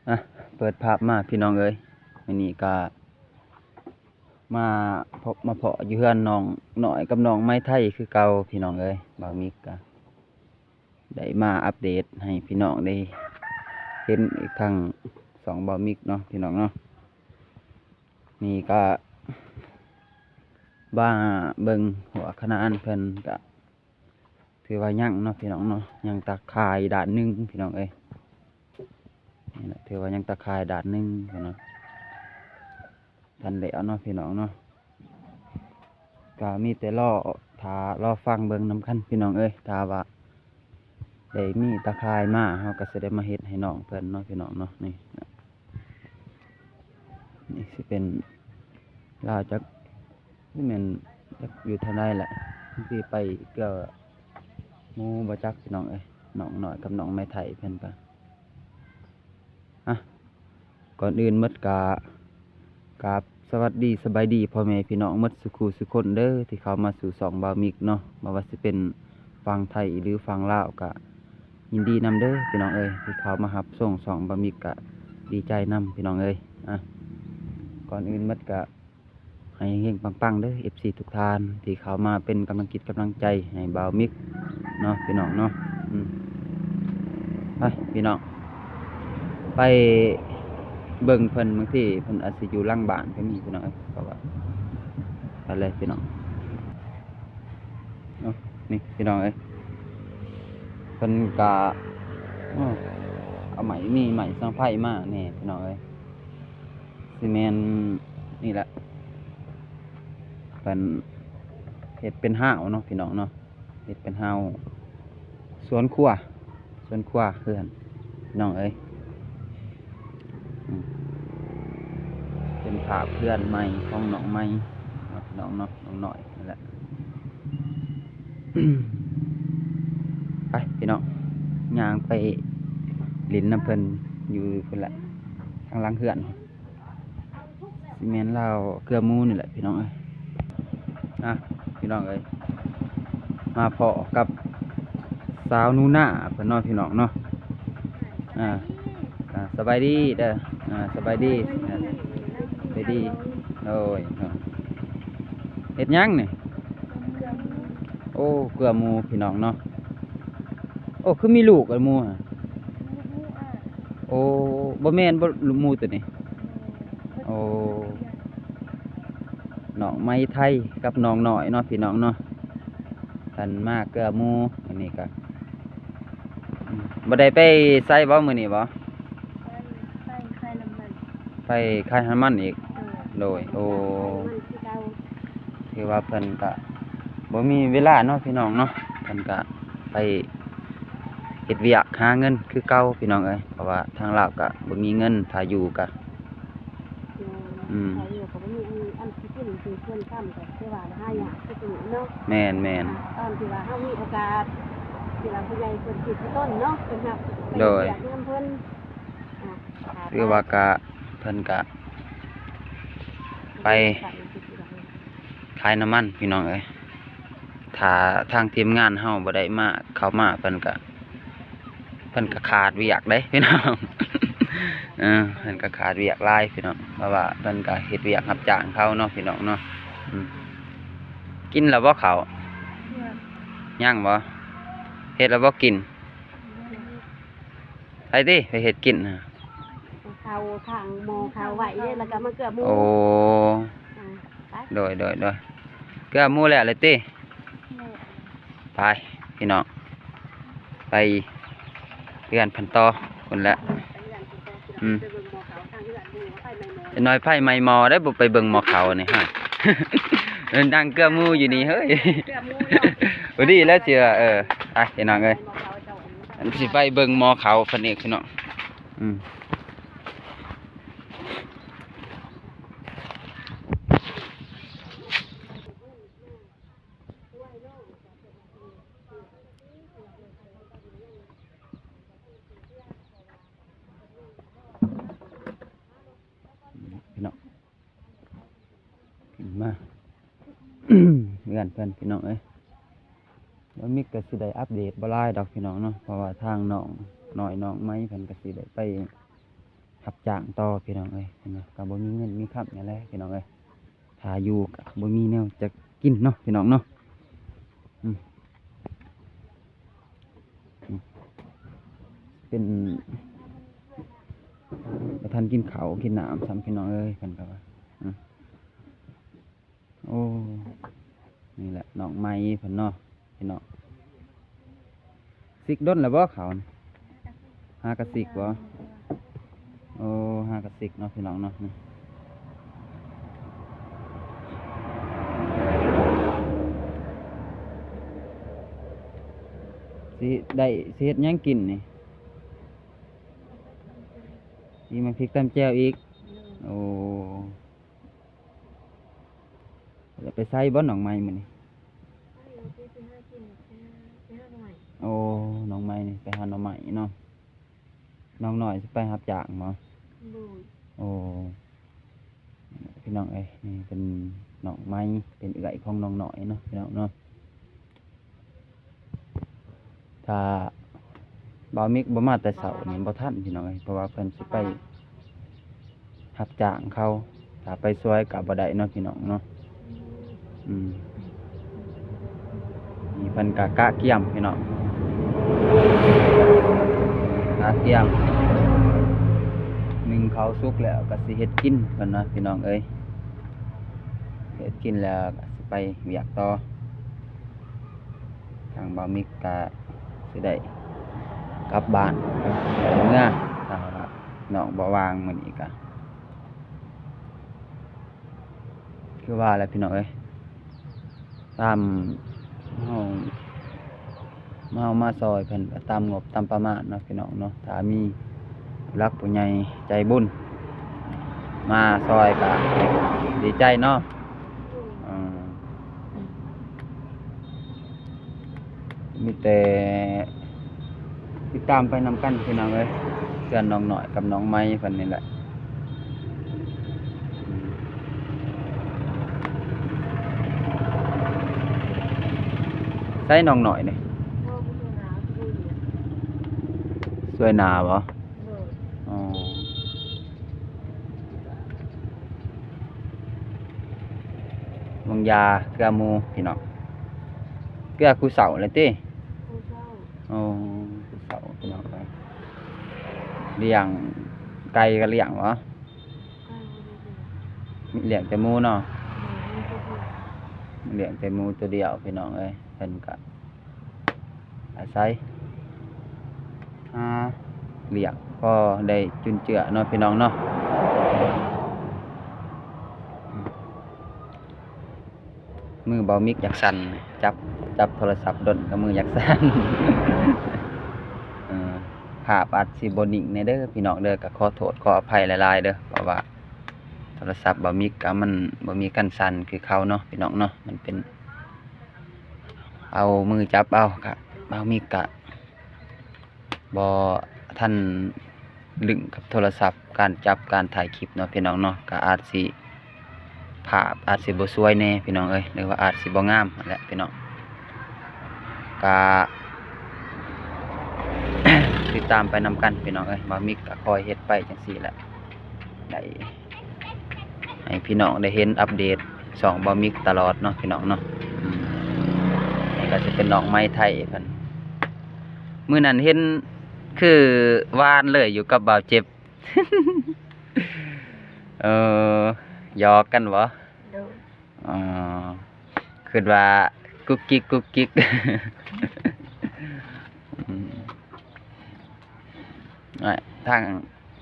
ອ່ະ ເປີດພາບມາພີ່ນ້ອງເອີຍ, ມື້ນີ້ກະມາພົບມາພໍ້ຢູ່ເຮືອນນ້ອງນ້ອຍກັບນ້ອງໄມ້ໄທຄືເກົ່າພີ່ນ້ອງເອີຍ. ບ່າວມິກກະໄດ້ມາອັບເດດໃຫ້ພີ່ນ້ອງໄດ້ເຫັນອີກຄັ້ງ ຊ່ອງບ່າວມິກເນາະພີ່ນ້ອງເນາະ. ນີ້ກະມາເບິ່ງຫົວຂະໜານເພິ່ນກະ ຖືວ່າຍັງເນາະພີ່ນ້ອງເນາະ, ຍັງຕາຂ່າຍດ້ານໜຶ່ງພີ່ນ້ອງເອີຍ. ນີ້ແຫຼະ ຖືວ່າຍັງຕາຂ່າຍດ້ານໜຶ່ງພີ່ນ້ອງ, ທັນແລ້ວເນາະພີ່ນ້ອງເນາະ. ກະມີແຕ່ລໍຖ້າລໍຟັງເບິ່ງນຳກັນພີ່ນ້ອງເອີຍ. ຖ້າວ່າໄດ້ມີຕາຂ່າຍມາ ເຮົາກະຊິໄດ້ມາເຮັດໃຫ້ນ້ອງເພິ່ນເນາະພີ່ນ້ອງເນາະ. ນີ້ ນີ້ຊິເປັນລາວຈັກ ນີ້ແມ່ນຈັກຢູ່ທາງໃດແຫຼະ, ບາງທີໄປເກືອໝູ່ບໍ່ຈັກພີ່ນ້ອງເອີຍ. ນ້ອງນ້ອຍກັບນ້ອງໄມ້ໄທເພິ່ນກະ ອ່ະ ກ່ອນອື່ນໝົດກະກາບສະຫວັດດີສະບາຍດີພໍ່ແມ່ພີ່ນ້ອງໝົດສູ່ຄູ່ສູ່ຄົນເດີ ທີ່ເຂົ້າມາສູ່ຊ່ອງບ່າວມິກເນາະ. ບໍ່ວ່າຊິເປັນຝັ່ງໄທ ຫຼື ຝັ່ງລາວກະ ຍິນດີນຳເດີພີ່ນ້ອງເອີຍ ທີ່ເຂົ້າມາຮັບຊົມຊ່ອງບ່າວມິກກະດີໃຈນຳພີ່ນ້ອງເອີຍ. ອ່ະ ກ່ອນອື່ນໝົດກະໃຫ້ເຮັງໆປັງໆເດີ ເອັຟຊີ ທຸກທ່ານ ທີ່ເຂົ້າມາເປັນກຳລັງຈິດກຳລັງໃຈໃຫ້ບ່າວມິກເນາະພີ່ນ້ອງເນາະ. ອືມ ໄປພີ່ນ້ອງ ໄປເບິ່ງເພິ່ນ, ບາງທີເພິ່ນອາດຊິຢູ່ຫຼັງບ້ານກໍມີພີ່ນ້ອງເອີຍ. ເພາະວ່າ ໄປເລີຍພີ່ນ້ອງ. ເນາະ ນີ້ພີ່ນ້ອງເອີຍ ເພິ່ນກະ ເອົາໄມ້ ມີໄມ້ສັງໄຟມາແດ່ພີ່ນ້ອງເອີຍ. ຊິແມ່ນນີ້ແຫຼະ ເພິ່ນເຮັດເປັນຮ້າວເນາະພີ່ນ້ອງເນາະ, ເຮັດເປັນຮ້າວສວນຄົວ ສວນຄົວເຮືອນ ພີ່ນ້ອງເອີຍ. ອືມ ເປັນພາບເຮືອນໃໝ່ຂອງນ້ອງໃໝ່ເນາະ ນ້ອງເນາະ ນ້ອງນ້ອຍນັ້ນແຫຼະ. ໄປພີ່ນ້ອງ ຍ່າງໄປຫຼິ້ນນຳເພິ່ນຢູ່ພຸ້ນແຫຼະ ທາງຫຼັງເຮືອນ. ຊິແມ່ນລາວເກືອໝູນີ້ແຫຼະພີ່ນ້ອງເອີຍ. ອ່ະ ພີ່ນ້ອງເອີຍ ມາພໍ້ກັບສາວໜູນາເພິ່ນເນາະພີ່ນ້ອງເນາະ. ອ່າ ອ່າ ສະບາຍດີເດີ ອ່າ ສະບາຍດີ ອ່າ ສະບາຍດີ. ໂດຍ ເຮັດຫຍັງນີ້? ໂອ້ ເກືອໝູພີ່ນ້ອງເນາະ. ໂອ້ ຄືມີລູກອັນໝູຫະ? ໂອ້ ບໍ່ແມ່ນບໍ່ ໝູໂຕນີ້? ໂອ້ ນ້ອງໄມ້ໄທກັບນ້ອງນ້ອຍເນາະ ພີ່ນ້ອງເນາະ. ເພິ່ນມາເກືອໝູ ອັນນີ້ກະ ອືມ ບໍ່ໄດ້ໄປໃສບໍ່ມື້ນີ້ບໍ່? ໄປ ໄປຂາຍນ້ຳມັນ ໄປຂາຍນ້ຳມັນອີກ. ໂດຍ ໂດຍ ໂອ້ ຂາຍນ້ຳມັນຄືເກົ່າ. ຖືວ່າເພິ່ນກະບໍ່ມີເວລາເນາະ ພີ່ນ້ອງເນາະ, ເພິ່ນກະໄປເຮັດວຽກຫາເງິນຄືເກົ່າ ພີ່ນ້ອງເອີຍ. ເພາະວ່າທາງລາວກະບໍ່ມີເງິນ ຖ້າຢູ່ກະ ອືມ ຖ້າຢູ່ກະບໍ່ມີອັນ ອັນຊິກິນກິນ ເພິ່ນກະຄືວ່າຫາຍາກຄືເນາະ. ແມ່ນໆ ຕອນທີ່ວ່າເຮົາມີໂອກາດ ທີ່ວ່າຜູ້ໃຫຍ່ເພິ່ນຄິດເຖິງເນາະ ເພິ່ນຮັບໄປເຮັດວຽກນຳເພິ່ນ. ຖືວ່າກະ ເພິ່ນກະໄປຂາຍນ້ຳມັນ ພີ່ນ້ອງເອີຍ. ຖ້າທາງທີມງານເຮົາບໍ່ໄດ້ມາ ເຂົ້າມາ ເພິ່ນກະ ເພິ່ນກະຂາດວຽກເດ້ ພີ່ນ້ອງ. ເອີ ເພິ່ນກະຂາດວຽກຫຼາຍ ພີ່ນ້ອງ, ເພາະວ່າເພິ່ນກະເຮັດວຽກຮັບຈ້າງເຂົາເນາະ ພີ່ນ້ອງເນາະ. ອືມ ກິນແລ້ວບໍ່ເຂົ້າ? ຍັງບໍ່? ເຮັດແລ້ວບໍ່ກິນ? ໃຜຕິໄປເຮັດກິນນະ? ເຂົ້າທາງໝໍ້ເຂົ້າໄວ້ເດ້ ແລ້ວກໍມາເກືອໝູ. ໂອ້ ອ່າ ໄປ ໂດຍໆໆ ເກືອໝູແລ້ວເລີຍຕິ? ແລ້ວ ໄປພີ່ນ້ອງ ໄປເຮືອນເພິ່ນຕໍ່ພຸ້ນແຫຼະ. ອືມ ໄປເບິ່ງໝໍ້ເຂົ້າທາງເຮືອນ ໄປເບິ່ງໝໍ້ເຂົ້າ ຈັກໜ້ອຍໄຟໄໝ້ໝໍ້ໄດ້ ບໍ່ໄປເບິ່ງໝໍ້ເຂົ້ານີ້ ຮະ ເອີ ນັ່ງເກືອໝູຢູ່ນີ້ເຮີ້ຍ ເກືອໝູເນາະ ພໍດີແລ້ວຊິວ່າ ເອີ ໄປພີ່ນ້ອງເອີຍ. ອັນຊິໄປເບິ່ງໝໍ້ເຂົ້າເພິ່ນອີກພີ່ນ້ອງ. ອືມ ພີ່ນ້ອງ ຂຶ້ນມາເຮືອນເພິ່ນ ພີ່ນ້ອງເອີຍ. ບໍ່ມີ ກະຊິໄດ້ອັບເດດບໍ່ຫຼາຍດອກ ພີ່ນ້ອງເນາະ, ເພາະວ່າທາງນ້ອງນ້ອຍ ນ້ອງໃໝ່ ເພິ່ນກະຊິໄດ້ໄປ ຮັບຈ້າງຕໍ່ພີ່ນ້ອງເອີຍ ເຫັນບໍ່ ກໍບໍ່ມີເງິນມີຄຳຫຍັງແຫຼະພີ່ນ້ອງເອີຍ ຖ້າຢູ່ກໍບໍ່ມີແນວຈະກິນເນາະພີ່ນ້ອງເນາະ ອືມ ອືມ ເປັນ ບໍ່ທັນກິນເຂົ້າກິນນ້ຳຊ້ຳພີ່ນ້ອງເອີຍ ເພິ່ນກໍວ່າ ອືມ ໂອ້ ນີ້ແຫຼະນ້ອງໃໝ່ເພິ່ນເນາະພີ່ນ້ອງ ສິກດົນແລ້ວບໍ່ເຂົານີ້ ຫາກະສິກບໍ່ ໂອ້ ຫາກະສິກເນາະພີ່ນ້ອງເນາະ ຊິໄດ້ ຊິເຮັດຫຍັງກິນນີ້ ມີໝາກພິກຕຳແຈ່ວອີກ ໂອ້. ຈະໄປໃສບໍ່ນ້ອງໃໝ່ມື້ນີ້ ໄປຫາກິນ ໄປຫາ ໄປຫາໜໍ່ໄມ້ ໂອ້ ນ້ອງໃໝ່ນີ້ໄປຫາໜໍ່ໄມ້ເນາະ ນ້ອງນ້ອຍຊິໄປຮັບຈ້າງບໍ່ ໂດຍ ໂອ້ ພີ່ນ້ອງເອີຍ ນີ້ເປັນນ້ອງໃໝ່ ເປັນເອື້ອຍຂອງນ້ອງນ້ອຍເນາະ ພີ່ນ້ອງເນາະ. ຖ້າບ່າວມິກບໍ່ມາແຕ່ເຊົ້ານີ້ບໍ່ທັນພີ່ນ້ອງເອີຍ ເພາະວ່າເພິ່ນຊິໄປຮັບຈ້າງເຂົາ ຖ້າໄປຊ່ວຍກໍບໍ່ໄດ້ເນາະພີ່ນ້ອງເນາະ ອືມ ນີ້ເພິ່ນກໍກະກຽມພີ່ນ້ອງ ກະກຽມ ໜຶ້ງເຂົ້າສຸກແລ້ວກໍຊິເຮັດກິນເພິ່ນວ່າພີ່ນ້ອງເອີຍ ເຮັດກິນແລ້ວກໍຊິໄປວຽກຕໍ່. ທາງບ່າວມິກກະຊິໄດ້ກັບບ້ານເມືອ ຖ້າວ່ານ້ອງບໍ່ວ່າງມື້ນີ້ກະ ຄືວ່າແຫຼະພີ່ນ້ອງເອີຍ ຕາມເຮົາ ເຮົາມາຊ່ອຍເພິ່ນກະຕາມງົບຕາມປະມານເນາະພີ່ນ້ອງເນາະ ຖ້າມີຜູ້ຫຼັກຜູ້ໃຫຍ່ໃຈບຸນມາຊ່ອຍກະດີໃຈເນາະ. ເອີ ມີແຕ່ຕິດຕາມໄປນຳກັນພີ່ນ້ອງເອີຍ ເພື່ອນນ້ອງນ້ອຍກັບນ້ອງໃໝ່ເພິ່ນນີ້ແຫຼະ. ໃສນ້ອງນ້ອຍນີ້ ຊ່ວຍນາບໍ່? ອໍ ວາງຢາເກືອໝູພີ່ນ້ອງ ເກືອຄູ່ເຊົ້າແຫຼະຕິ ຄູ່ເຊົ້າ ອໍ ຄູ່ເຊົ້າພີ່ນ້ອງເອີຍ ລ້ຽງໄກ່ກໍລ້ຽງບໍ່? ລ້ຽງແຕ່ໝູເນາະ ລ້ຽງແຕ່ໝູໂຕດຽວພີ່ນ້ອງເອີຍ ເພິ່ນກະ ອາໄສຫາລ້ຽງພໍໄດ້ຈຸນເຈືອເນາະພີ່ນ້ອງເນາະ. ມືບ່າວມິກຢາກສັ່ນ ຈັບ ຈັບໂທລະສັບດົນກໍມືຢາກສັ່ນ ເອີ ພາບອາດຊິບໍ່ນິ່ງແດ່ເດີພີ່ນ້ອງເດີ ກໍຂໍໂທດຂໍອະໄພຫຼາຍໆເດີ ເພາະວ່າໂທລະສັບບ່າວມິກກໍມັນບໍ່ມີການສັ່ນຄືເຂົາເນາະພີ່ນ້ອງເນາະ ມັນເປັນ ເອົາມືຈັບເອົາ ກະບ່າວມິກກະບໍ່ທັນລຶ້ງກັບໂທລະສັບ ການຈັບການຖ່າຍຄລິບເນາະພີ່ນ້ອງເນາະ ກະອາດຊິ ພາບອາດຊິບໍ່ສວຍແດ່ພີ່ນ້ອງເອີຍ ຫຼືວ່າອາດຊິບໍ່ງາມຫັ້ນແຫຼະພີ່ນ້ອງ ກະຕິດຕາມໄປນຳກັນພີ່ນ້ອງເອີຍ ບ່າວມິກກະຄອຍເຮັດໄປຈັ່ງຊີ້ແຫຼະ ໄດ້ ໃຫ້ພີ່ນ້ອງໄດ້ເຫັນອັບເດດຊ່ອງບ່າວມິກຕະຫຼອດເນາະພີ່ນ້ອງເນາະ. ອືມ ນີ້ກໍຊິເປັນນ້ອງໄມ້ໄທເພິ່ນ ມື້ນັ້ນເຫັນຄືຫວານເລີຍຢູ່ກັບບ່າວເຈັບ ເອີ ຫຍອກກັນບໍ່? ໂດຍ ອໍ ຄິດວ່າກຸກກິກກຸກກິກ ອືມ ທາງ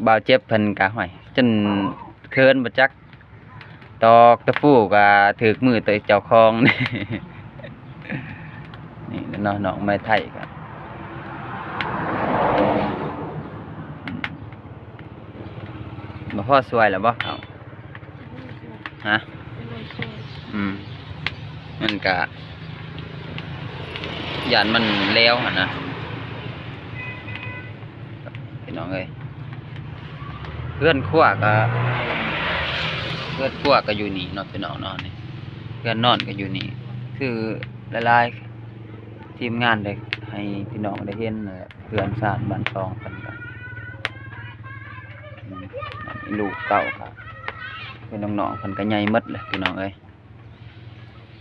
ບ່າວເຈັບເພິ່ນກະ ຫ້ວຍ ຈົນເຂີນບໍ່ຈັກ ຕອກຕະປູກະຖືກມືໂຕເຈົ້າຂອງ ນີ້ແຫຼະເນາະ ນ້ອງໄມ້ໄທກະ ບໍ່ພໍຊ່ວຍແລ້ວບໍ່ເຂົາ? ຮະ? ອືມ ມັນກະຢ້ານມັນແຫຼວຫັ້ນນະ ພີ່ນ້ອງເອີຍ ເຮືອນຄົວກະ ເຮືອນຄົວກະຢູ່ນີ້ເນາະ ພີ່ນ້ອງເນາະ ນີ້ ເຮືອນນອນກະຢູ່ນີ້ ຄືຫຼາຍໆ ທີມງານໄດ້ໃຫ້ພີ່ນ້ອງໄດ້ເຫັນນັ້ນແຫຼະ ເຮືອນຊານບ້ານຊ່ອງເພິ່ນກະ ລູກເຕົ້າກໍ ເປັນນ້ອງໆ ເພິ່ນກໍໃຫຍ່ໝົດແຫຼະພີ່ນ້ອງເອີຍ.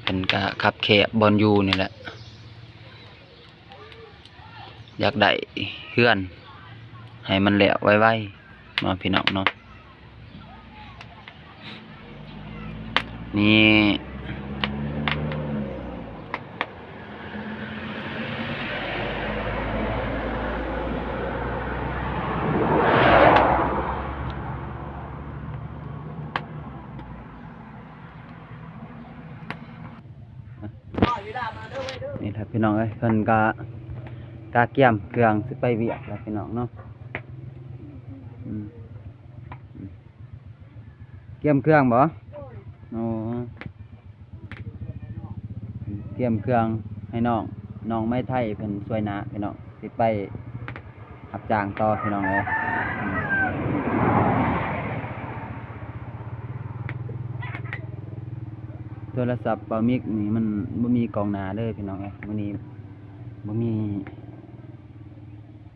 ເພິ່ນກໍຄັບແຄບບ່ອນຢູ່ນີ້ແຫຼະ ຢາກໄດ້ເຮືອນໃຫ້ມັນແລ້ວໄວໆ ເນາະພີ່ນ້ອງເນາະ. ນີ້ ນີ້ແຫຼະພີ່ນ້ອງເອີຍ ເພິ່ນກະ ກະກຽມເຄື່ອງຊິໄປວຽກແລ້ວພີ່ນ້ອງເນາະ. ອືມ ກຽມເຄື່ອງບໍ່? ໂອ້ ກຽມເຄື່ອງໃຫ້ນ້ອງ ນ້ອງໄມ້ໄທເພິ່ນຊ່ວຍນ້າພີ່ນ້ອງ ຊິໄປຮັບຈ້າງຕໍ່ພີ່ນ້ອງເອີຍ. ໂທລະສັບບ່າວມິກນີ້ມັນບໍ່ມີກ້ອງໜ້າເດີພີ່ນ້ອງເອີຍ ມື້ນີ້ບໍ່ມີ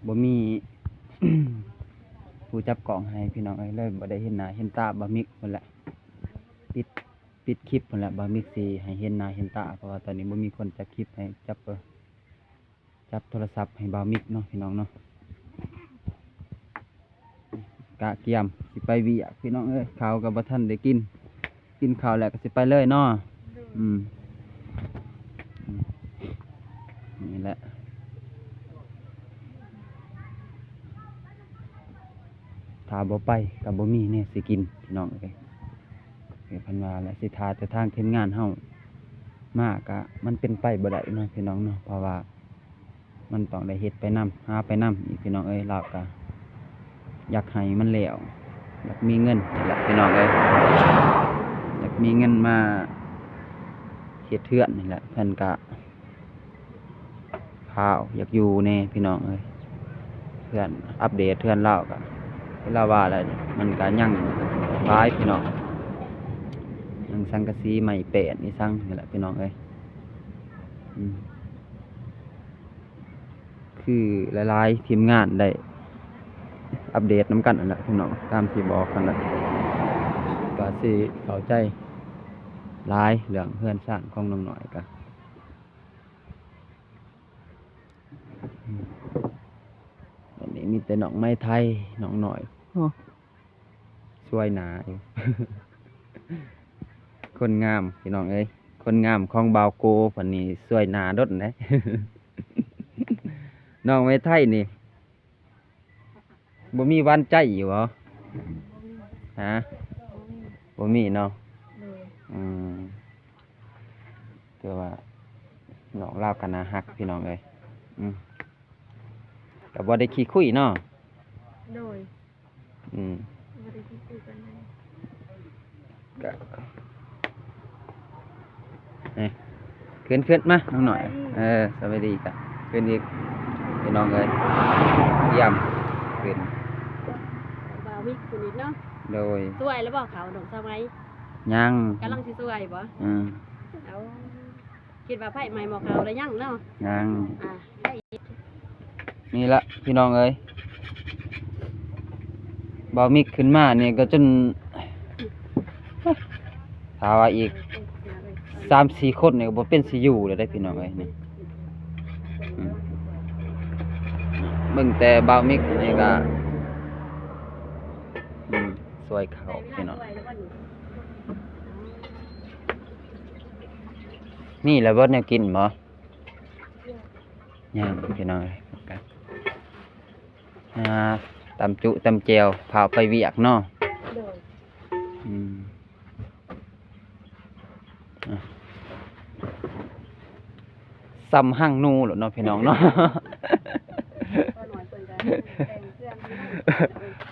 ບໍ່ມີຜູ້ຈັບກ້ອງໃຫ້ພີ່ນ້ອງເອີຍ ເລີຍບໍ່ໄດ້ເຫັນໜ້າເຫັນຕາບ່າວມິກພຸ້ນແຫຼະ. ປິດ ປິດຄລິບພຸ້ນແຫຼະ ບ່າວມິກຊິໃຫ້ເຫັນໜ້າເຫັນຕາ ເພາະວ່າຕອນນີ້ບໍ່ມີຄົນຈັບຄລິບໃຫ້ ຈັບ ເອີ ຈັບໂທລະສັບໃຫ້ບ່າວມິກເນາະ ພີ່ນ້ອງເນາະ. ກະກຽມຊິໄປວຽກພີ່ນ້ອງເອີຍ ເຂົ້າກໍບໍ່ທັນໄດ້ກິນ ກິນເຂົ້າແລ້ວກໍຊິໄປເລີຍເນາະ. ໂດຍ ອືມ ນີ້ແຫຼະ ຖ້າບໍ່ໄປກໍບໍ່ມີແນວຊິກິນພີ່ນ້ອງເອີຍ. ເອີ ເພິ່ນວ່າແຫຼະ ຊິຖ້າແຕ່ທາງທີມງານເຮົາມາກະ ມັນເປັນໄປບໍ່ໄດ້ເນາະ ພີ່ນ້ອງເນາະ ເພາະວ່າມັນຕ້ອງໄດ້ເຮັດໄປນຳ ຫາໄປນຳອີກ ພີ່ນ້ອງເອີຍ. ລາວກະຢາກໃຫ້ມັນແລ້ວ ຢາກມີເງິນນີ້ແຫຼະ ພີ່ນ້ອງເອີຍ ຢາກມີເງິນມາເຮັດເຮືອນນີ້ແຫຼະ ເພິ່ນກະ ພ້າວ ຢາກຢູ່ແດ່ພີ່ນ້ອງເອີຍ. ເຮືອນ ອັບເດດເຮືອນລາວກະ ເວລາວ່າແລ້ວ ມັນກະຍັງຫຼາຍພີ່ນ້ອງ ຍັງສັງກະສີໄມ້ແປ້ນອີສັງນີ້ແຫຼະພີ່ນ້ອງເອີຍ. ອືມ ຄືຫຼາຍໆທີມງານໄດ້ອັບເດດນຳກັນຫັ້ນແຫຼະພີ່ນ້ອງ ຕາມທີ່ບອກຫັ້ນແຫຼະ ກະຊິເຂົ້າໃຈຫຼາຍເລື່ອງເຮືອນຊານຂອງນ້ອງນ້ອຍກະ ອືມ ອັນນີ້ມີແຕ່ນ້ອງໄມ້ໄທ ນ້ອງນ້ອຍ ໂອ້ ຊ່ວຍໜ້າຢູ່ ຄົນງາມພີ່ນ້ອງເອີຍ ຄົນງາມຂອງບ່າວໂກ ເພິ່ນນີ້ຊ່ວຍໜ້າດົນເດ້. ນ້ອງໄມ້ໄທນີ້ ບໍ່ມີຫວານໃຈຢູ່ບໍ່? ຮະ? ບໍ່ມີເນາະ. ໂດຍ ອືມ ແຕ່ວ່ານ້ອງລາວກໍໜ້າຮັກພີ່ນ້ອງເອີຍ. ອືມ ກໍບໍ່ໄດ້ຂີ້ຄຸຍເນາະ. ໂດຍ ອືມ ບໍ່ໄດ້ຂີ້ຄຸຍປານໃດ. ກະ ເອີ ຂຶ້ນ ຂຶ້ນມານ້ອງນ້ອຍ. ສະບາຍດີ ເອີ ສະບາຍດີ ກະຂຶ້ນອີກພີ່ນ້ອງເອີຍ. ຢ້ຽມຂຶ້ນ ບ່າວມິກຂຶ້ນອີກເນາະ. ໂດຍ ຊ່ວຍແລ້ວບໍ່ເຂົ້ານ້ອງສາວໄໝ? ຍັງ ກຳລັງຊິຊ່ວຍບໍ່? ອືມ ເອົາ ຄິດວ່າໄຟໄໝ້ໝໍ້ເຂົ້າແລ້ວຍັງເນາະ. ຍັງ ອ່າ ໄດ້ອີກ ນີ້ລະພີ່ນ້ອງເອີຍ ບ່າວມິກຂຶ້ນມານີ້ກໍຈົນ ຖ້າວ່າອີກສາມສີ່ຄົນນີ້ກໍບໍ່ເປັນຊິຢູ່ແລ້ວເດ້ພີ່ນ້ອງເອີຍ. ນີ້ ອືມ ເບິ່ງແຕ່ບ່າວມິກນີ້ກໍ ອືມ ຊ່ວຍເຂົ້າພີ່ນ້ອງ. ນີ້ແຫຼະເບິດແນວກິນບໍ່? ຍັງພີ່ນ້ອງເອີຍ ອ່າ ຕຳຈຸຕຳແຈ່ວ ພ້າວໄປວຽກເນາະ. ໂດຍ ອືມ ອ່ະ ສ່ຳຮັງນູໂລດເນາະ ພີ່ນ້ອງເນາະ.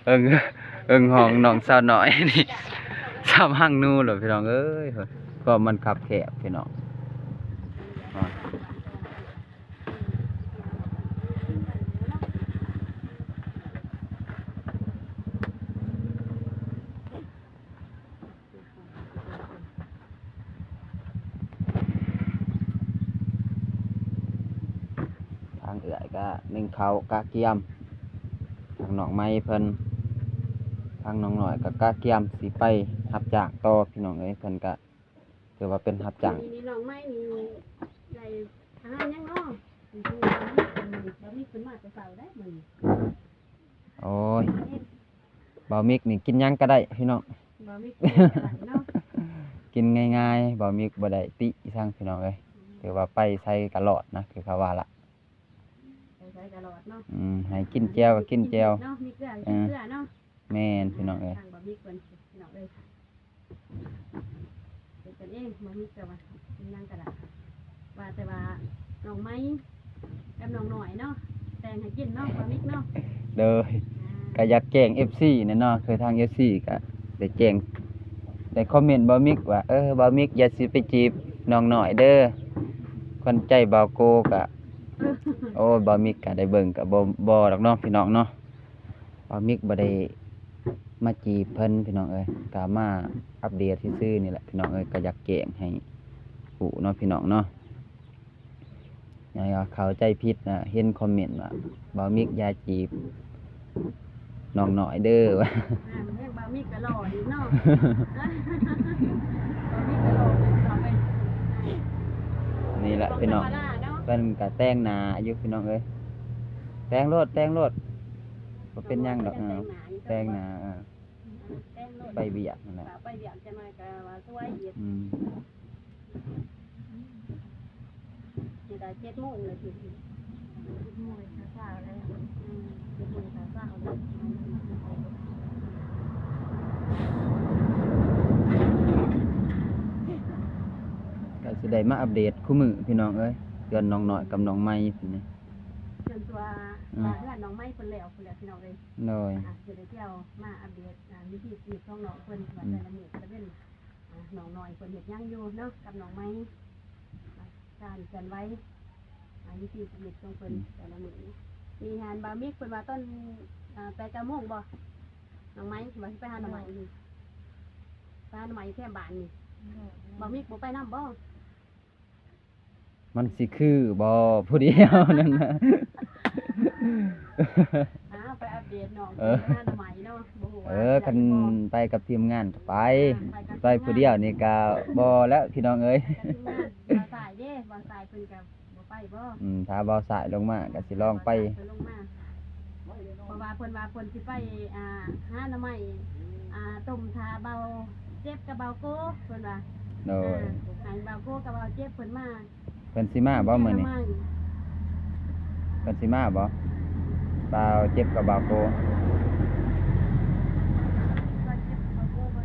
ເອີ ເອີ ຫ້ອງນ້ອງສາວນ້ອຍນີ້ ສ່ຳຮັງນູໂລດ ພີ່ນ້ອງເອີຍ ເພາະມັນຄັບແຄບ ພີ່ນ້ອງ. ທາງເອື້ອຍກະໜຶ້ງເຂົ້າກະກຽມ ທາງນ້ອງໄມເພິ່ນ າງນ້ອງນ້ອຍກໍກະກຽມຊິໄປຮັບຈ້າງຕໍ່ ພີ່ນ້ອງເອີຍ. ເພິ່ນກະຖືວ່າເປັນຮັບຈ້າງ. ນີ້ນ້ອງໃໝ່ນີ້ໄດ້ຫາງານຫຍັງເນາະ? ຄືວ່າມີຄົນ ບໍ່ມີຄົນມາແຕ່ເຊົ້າໄດ໋ມື້ນີ້. ໂອ້ຍ ບ່າວມິກນີ້ກິນຫຍັງກໍໄດ້ພີ່ນ້ອງ ບ່າວມິກກິນຫຍັງກໍໄດ້ເນາະ ກິນງ່າຍໆ ບ່າວມິກບໍ່ໄດ້ຕິຫຍັງພີ່ນ້ອງເອີຍ. ອືມ ຖືວ່າໄປໃສກໍລອດນະ ຄືເຂົາວ່າລະ ໄປໃສກໍລອດເນາະ. ອືມ ໃຫ້ກິນແຈ່ວກໍກິນແຈ່ວເນາະ ມີເກືອກໍກິນເກືອເນາະ. ເອີ ແມ່ນ ອືມ ພີ່ນ້ອງເອີຍ ທາງບ່າວມິກເພິ່ນ ພີ່ນ້ອງເອີຍ. ເປັນກັນເອງ ບໍ່ມີແຕ່ວ່າ ເປັນຫຍັງກໍໄດ້ ວ່າແຕ່ວ່ານ້ອງໃໝ່ກັບນ້ອງນ້ອຍເນາະ ແຕ່ງໃຫ້ກິນເນາະ ບ່າວມິກເນາະ. ໂດຍ ອ່າ ກໍຢາກແຈ້ງເອັຟຊີແດ່ເນາະ ຄືທາງເອັຟຊີກໍໄດ້ແຈ້ງ ໄດ້ຄອມເມັນບ່າວມິກວ່າ ເອີ ບ່າວມິກຢ່າຊິໄປຈີບນ້ອງນ້ອຍເດີ ຂວັນໃຈບ່າວໂກ. ກໍ ໂອ້ ບ່າວມິກກໍໄດ້ເບິ່ງ ກໍບໍ່ ບໍ່ດອກເນາະ ພີ່ນ້ອງເນາະ. ບ່າວມິກບໍ່ໄດ້ມາຈີບເພິ່ນພີ່ນ້ອງເອີຍ ກໍມາອັບເດດຊື່ໆນີ້ແຫຼະພີ່ນ້ອງເອີຍ. ກໍຢາກແຈ້ງໃຫ້ຮູ້ເນາະພີ່ນ້ອງເນາະ ຢ່າເຂົ້າໃຈຜິດນະ ເຫັນຄອມເມັນວ່າບ່າວມິກຢ່າຈີບນ້ອງນ້ອຍເດີ ອ່າ ແມ່ນ ບ່າວມິກກໍຫຼໍ່ດີເນາະ ບ່າວມິກກໍຫຼໍ່ດີເນາະ. ນີ້ແຫຼະພີ່ນ້ອງ ເພິ່ນກໍແຕ່ງໜ້າຢູ່ພີ່ນ້ອງເອີຍ ແຕ່ງໂລດ ແຕ່ງໂລດ. ບໍ່ເປັນຫຍັງດອກ ແຕ່ງໜ້າ ເອີ ແຕ່ງໜ້າ ເອີ ແຕ່ງໂລດ ໄປວຽກຫັ້ນແຫຼະ ໄປວຽກຈັກໜ່ອຍກໍວ່າສວຍອີກ. ອືມ ຊິໄດ້ເຈັດໂມງແລ້ວ ເຈັດໂມງເຊົ້າແລ້ວ ອືມ ເຈັດໂມງເຊົ້າແລ້ວ ກໍຊິໄດ້ມາອັບເດດຄູ່ມື້ພີ່ນ້ອງເອີຍ ເຮືອນນ້ອງນ້ອຍກັບນ້ອງໃໝ່ເພິ່ນນີ້ ຈົນຕົວ ອືມ ວ່າເຮືອນນ້ອງໃໝ່ເພິ່ນແລ້ວພຸ້ນແຫຼະພີ່ນ້ອງເອີຍ. ໂດຍ ອ່າ ຊິໄດ້ທ່ຽວມາອັບເດດ ອ່າ ວິຖີຊີວິດຂອງນ້ອງເພິ່ນ ວ່າ ອືມ ແຕ່ລະມື້ແຕ່ລະເວັນ ອ່າ ນ້ອງນ້ອຍເພິ່ນເຮັດຫຍັງຢູ່ເນາະ ກັບນ້ອງໃໝ່ ອ່າ ການເຄື່ອນໄຫວ ອ່າ ວິຖີຊີວິດຂອງເພິ່ນ ອືມ ແຕ່ລະມື້. ມີຫານບ່າວມິກເພິ່ນວ່າຕອນ ອ່າ ແປດເກົ້າໂມງບໍ່ ນ້ອງໃໝ່ ວ່າຊິໄປຫາໜໍ່ໄມ້ ໂດຍ ນີ້ ໄປຫາໜໍ່ໄມ້ຢູ່ແຄມບ້ານນີ້ ໂດຍ ບ່າວມິກບໍ່ໄປນຳບໍ່? ມັນຊິຄືບໍ່ຜູ້ດຽວນັ້ນນະ? ອ້າວ ໄປອັບເດດນ້ອງ ເອີ ເພິ່ນຫາໜໍ່ໄມ້ເນາະ ບໍ່ຮູ້ວ່າ ເອີ ຄັນໄປກັບທີມງານກໍໄປ ອ່າ ໄປກັບ ໄປຜູ້ດຽວນີ້ກໍບໍ່ແລ້ວພີ່ນ້ອງເອີຍ. ໄປກັບທີມງານ ບ່າວສາຍເດ້ ບ່າວສາຍເພິ່ນກໍບໍ່ໄປບໍ່? ອືມ ຖ້າບ່າວສາຍລົງມາກໍຊິລອງໄປ ບ່າວສາຍເພິ່ນລົງມາ ເພາະວ່າເພິ່ນວ່າເພິ່ນຊິໄປ ອ່າ ຫາໜໍ່ໄມ້ ອ່າ ຕົ້ມຖ້າບ່າວເຈັບກັບບ່າວໂກ ເພິ່ນວ່າ ໂດຍ ອ່າ ໃຫ້ບ່າວໂກກັບບ່າວເຈັບເພິ່ນມາ ເພິ່ນຊິມາບໍ່ມື້ນີ້? ເພິ່ນຊິມາບໍ່? ບ່າວເຈັບກັບບ່າວໂກ ບ່າວເຈັບກັບບ່າວໂກ ບ່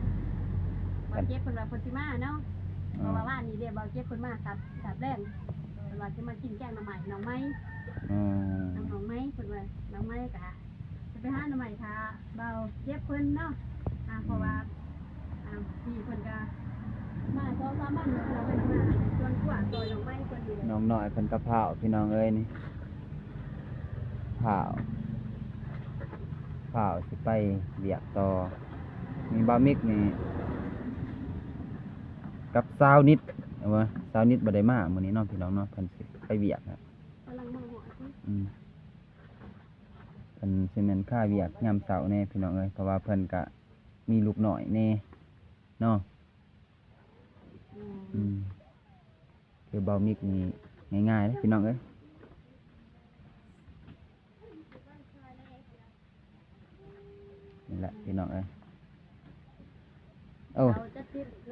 າວເຈັບເພິ່ນວ່າເພິ່ນຊິມາເນາະ ເອີ ເພາະວ່າວານນີ້ເດ້ ບ່າວເຈັບເພິ່ນມາກັບ ກັບແລງ ເພິ່ນວ່າຊິມາກິນແກງໜໍ່ໄມ້ ນ້ອງໃໝ່ ອືມ ນ້ອງໃໝ່ ເພິ່ນວ່ານ້ອງໃໝ່ກະ ຈະໄປຫາໜໍ່ໄມ້ຖ້າບ່າວເຈັບເພິ່ນເນາະ ອ່າ ເພາະວ່າ ອືມ ອ່າ ພີ່ເພິ່ນກະມາສອງສາມວັນແລ້ວ ເພິ່ນມາສວນຄົວຊ່ອຍນ້ອງໃໝ່ເພິ່ນນີ້ແຫຼະ ນ້ອງນ້ອຍເພິ່ນກະພ້າວ ພີ່ນ້ອງເອີຍນີ້ ພ້າວ ພ້າວຊິໄປວຽກຕໍ່ ມີບ່າວມິກນີ້ກັບສາວນິດ ເອົາວ່າສາວນິດບໍ່ໄດ້ມາມື້ນີ້ເນາະ ພີ່ນ້ອງເນາະ ເພິ່ນຊິໄປວຽກນະ ກຳລັງມາຮອດ ອືມ. ເພິ່ນຊິແມ່ນຄາວຽກຍາມເຊົ້າແດ່ພີ່ນ້ອງເອີຍ ເພາະວ່າເພິ່ນກະມີລູກນ້ອຍແດ່ເນາະ ອືມ ອືມ ຄືບ່າວມິກນີ້ງ່າຍໆເດ້ພີ່ນ້ອງເອີຍ ນີ້ແຫຼະພີ່ນ້ອງເອີຍ. ໂອ້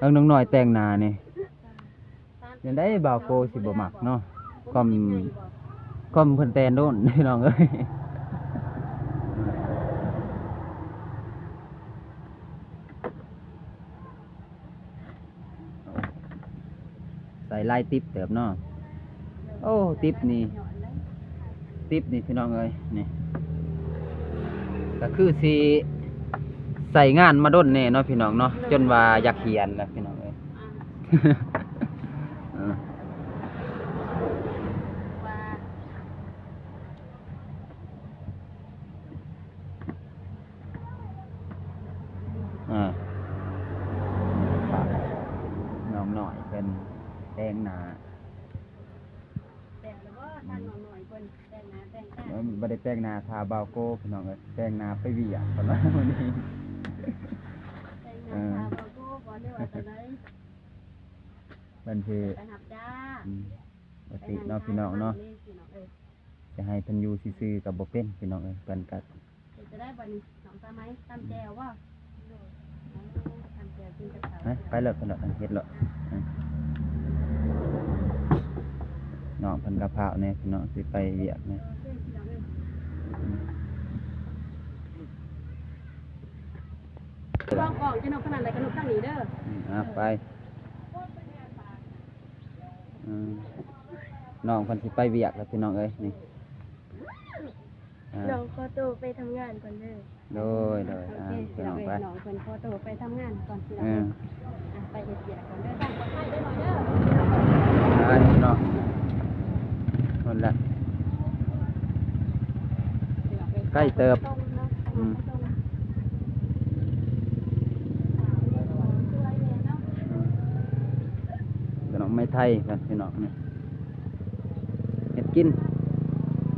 ທາງນ້ອງນ້ອຍແຕ່ງໜ້ານີ້ ຈັ່ງໃດບ່າວໂກຊິບໍ່ມັກເນາະ ຄວາມ ຄວາມເພິ່ນແຕ່ໂນ້ນພີ່ນ້ອງເອີຍ ໃສ່ຫຼາຍຕິບເຕີບເນາະ. ໂອ້ ຕິບນີ້ ຕິບນີ້ພີ່ນ້ອງເອີຍ ນີ້ ກໍຄືຊິໃຊ້ງານມາດົນແດ່ເນາະພີ່ນ້ອງເນາະ ຈົນວ່າຢາກຫຽນແລ້ວພີ່ນ້ອງເອີຍ ອ່າ ເອີ ວ່າ ອ່າ ນ້ອງນ້ອຍເພິ່ນແຕ່ງໜ້າ ແຕ່ງແລ້ວບໍ່ ທາງນ້ອງນ້ອຍເພິ່ນແຕ່ງໜ້າແຕ່ງຕາ ເອີ ບໍ່ໄດ້ແຕ່ງໜ້າຖ້າບ່າວໂກພີ່ນ້ອງເອີຍ ແຕ່ງໜ້າໄປວຽກເພິ່ນວ່າມື້ນີ້ ແຕ່ງໜ້າ ເອີ ທາບໍ່ໂກບໍ່ ຫຼືວ່າຈັ່ງໃດ? ເພິ່ນຊິ ໄປຮັບຈ້າງ ອືມ ປະຕິເນາະ ໄປຫາ ພີ່ນ້ອງເນາະ ພີ່ນ້ອງເອີຍ ຈະໃຫ້ເພິ່ນຢູ່ຊື່ໆກໍບໍ່ເປັນ ພີ່ນ້ອງເອີຍ ເພິ່ນກໍ ເຮັດຈະໄດ້ບັດນີ້ ນ້ອງສາໄໝ ຕຳແຈ່ວບໍ່? ໂດຍ ຕຳແຈ່ວກິນກັບເຂົ້າ ຮະ ໄປໂລດ ໄປໂລດ ເຮັດໂລດ ອືມ ນ້ອງເພິ່ນກໍພ້າວແດ່ ພີ່ນ້ອງ ຊິໄປວຽກແດ່ ໂອເຄ ພີ່ນ້ອງເອີຍ ອືມ ວາງກ້ອງ ຈະນົບຂະໜາດໃດກໍນົບທາງນີ້ເດີ ອືມ ອ່າ ໄປ ອືມ ນ້ອງເພິ່ນຊິໄປວຽກແລ້ວ ພີ່ນ້ອງເອີຍ ນີ້ ອ່າ ນ້ອງຂໍໂຕໄປທຳງານກ່ອນເດີ ໂດຍ ໂດຍ ໂອເຄ ອ່າ ພີ່ນ້ອງ ພີ່ນ້ອງເອີຍ ໄປ ນ້ອງເພິ່ນຂໍໂຕໄປທຳງານກ່ອນ ພີ່ນ້ອງ ເອີ ເອີຍ ອ່າ ໄປເຮັດວຽກກ່ອນເດີ ຕາມປອດໄພເດີ ນ້ອງເດີ ໄປ ພີ່ນ້ອງ ພຸ້ນແຫຼະ ພີ່ນ້ອງເອີຍ ໃກ້ເຕີບ ອືມ ດອກໄມ້ໄທເພິ່ນ ພີ່ນ້ອງ ນີ້ ເຮັດກິນ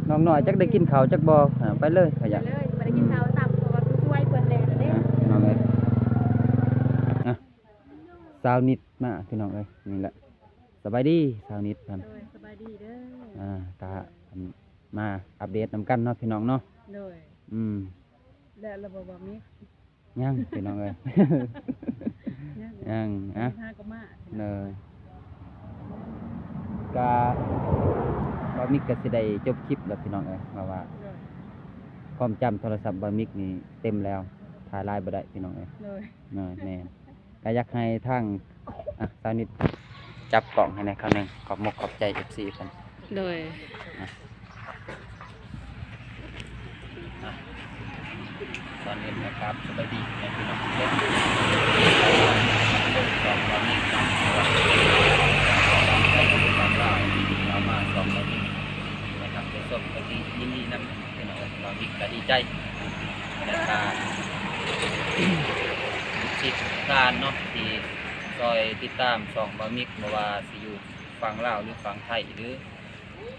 ນ້ອງນ້ອຍຈັກໄດ້ກິນເຂົ້າຈັກບໍ່ ອ່າ ໄປເລີຍ ໄປເລີຍ ບໍ່ໄດ້ກິນເຂົ້າຊ້ຳ ເພາະວ່າຜູ້ຊ່ວຍເພິ່ນແລ່ນເດ້ ອ່າ ພີ່ນ້ອງເອີຍ ອ່ະ ສາວນິດມາ ພີ່ນ້ອງເອີຍ ນີ້ແຫຼະ ສະບາຍດີສາວນິດເພິ່ນ ໂດຍ ສະບາຍດີເດີ ອ່າ ກະ ມາອັບເດດນຳກັນເນາະ ພີ່ນ້ອງເນາະ ໂດຍ ອືມ ແລ້ວລະບໍ່ ບໍ່ມີ ຍັງ ພີ່ນ້ອງເອີຍ ຍັງ ຍັງ ອ່ະ ຫາກໍມາ ເດີ ກະ ບ່າວມິກກໍຊິໄດ້ຈົບຄລິບແລ້ວ ພີ່ນ້ອງເອີຍ ເພາະວ່າ ໂດຍ ຄວາມຈຳໂທລະສັບບ່າວມິກນີ້ເຕັມແລ້ວ ຖ່າຍຫຼາຍບໍ່ໄດ້ ພີ່ນ້ອງເອີຍ ໂດຍ ເນາະ ແມ່ນ ກໍຢາກໃຫ້ທາງ ອ່ະ ສາວນິດຈັບກ້ອງໃຫ້ແດ່ຄຳໜຶ່ງ ຂອບມົກຂອບໃຈເອັຟຊີເພິ່ນ ໂດຍ ອ່ະ ອ່ະ ຕອນນີ້ກໍກາບສະບາຍດີແມ່ພີ່ນ້ອງເດີ ເບິ່ງຊ່ອງບ່າວມິກເນາະ ເອົາມາຊ່ອງບ່າວມິກ ໄດ້ຮັບໄດ້ຊົມກໍດີ ຍິນດີນຳ ພີ່ນ້ອງເອີຍ ບ່າວມິກກໍດີໃຈ ແລ້ວກໍ ເອັຟຊີທຸກທ່ານເນາະ ທີ່ຊ່ອຍຕິດຕາມຊ່ອງບ່າວມິກ ບໍ່ວ່າຊິຢູ່ຝັ່ງລາວ ຫຼື ຝັ່ງໄທ ຫຼື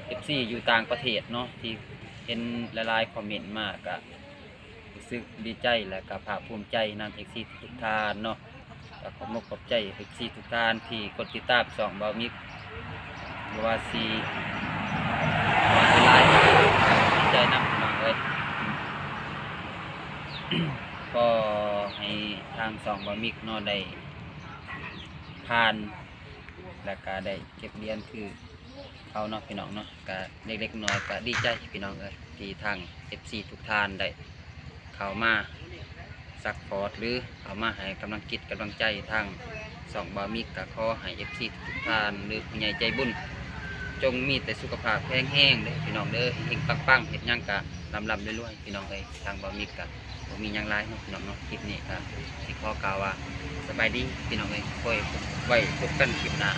ເອັຟຊີຢູ່ຕ່າງປະເທດເນາະ ທີ່ເຫັນຫຼາຍໆຄອມເມັນມາ ກໍຮູ້ສຶກດີໃຈ ແລະ ກໍພາກພູມໃຈນຳເອັຟຊີທຸກໆທ່ານເນາະ. ກໍຂອບມົກຂອບໃຈເອັຟຊີທຸກທ່ານທີ່ກົດຕິດຕາມຊ່ອງບ່າວມິກ ບໍ່ວ່າຊິຫຼາຍໆ ດີໃຈນຳພີ່ນ້ອງເອີຍ. ຂໍໃຫ້ທາງຊ່ອງບ່າວມິກເນາະ ໄດ້ຜ່ານ ແລ້ວກະໄດ້ເກັບຫຼຽນຄືເຂົາເນາະ ພີ່ນ້ອງເນາະ. ກະເລັກໆນ້ອຍໆ ກະດີໃຈພີ່ນ້ອງເອີຍ ທີ່ທາງເອັຟຊີທຸກທ່ານໄດ້ເຂົ້າມາຊັບພອດ ຫຼື ເຂົ້າມາໃຫ້ກຳລັງຈິດກຳລັງໃຈທາງຊ່ອງບ່າວມິກ. ກະຂໍໃຫ້ເອັຟຊີທຸກໆທ່ານ ຫຼື ຜູ້ໃຫຍ່ໃຈບຸນ ຈົ່ງມີແຕ່ສຸຂະພາບແຂງແຮງເດີພີ່ນ້ອງເດີ ເຮັງໆປັງໆ ເຮັດຫຍັງກະລ່ຳໆລວຍໆ ພີ່ນ້ອງເອີຍ. ທາງບ່າວມິກກະບໍ່ມີຫຍັງຫຼາຍເນາະ ພີ່ນ້ອງເນາະ. ຄລິບນີ້ກະຊິຂໍກ່າວວ່າສະບາຍດີພີ່ນ້ອງເອີຍ ໄວ້ພົບກັນຄລິບໜ້າ.